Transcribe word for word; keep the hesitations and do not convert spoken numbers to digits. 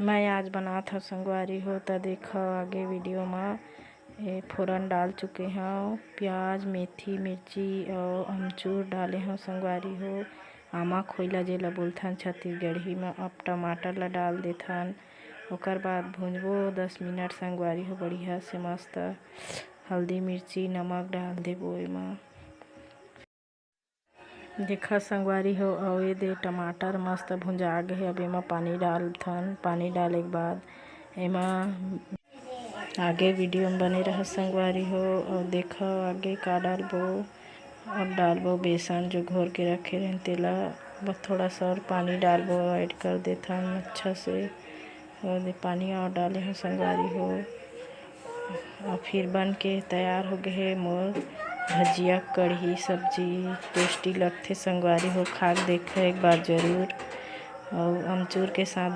मैं आज बनात हव संगवारी हो, त देखव आगे वीडियो म। ए, फोरन डाल चुके हव, प्याज, मेथी, मिर्ची अउ अमचूर डाले हव संगवारी हो। आमा खोइला जेला बोलथन छत्तीसगढ़ी म। अब टमाटर ला डाल देथन, ओकर बाद भूंजबो दस मिनट संगवारी हो, बढ़िया से मस्त। हल्दी, मिर्ची, नमक डाल देबो एमा। देखा संगवारी हो, अउ ये दे टमाटर मस्त भुंजा गे हे। अब एमा पानी डालथन। पानी डाले के बाद एमा आगे वीडियो में बने रह संगवारी हो, अउ देखा आगे का डालबो। अब डालबो बेसन जो घोर के रखे रहेन तेला, बस थोड़ा सा और पानी डालबो, ऐड कर देथन अच्छा से। और दे पानी और डाले हव संगवारी हो। और फिर बन के तैयार हो गए हे मोर भजिया, कढ़ी, सब्जी। टेस्टी लगथे संगवारी हो, खा के देखो एक बार जरूर। और अमचूर के साथ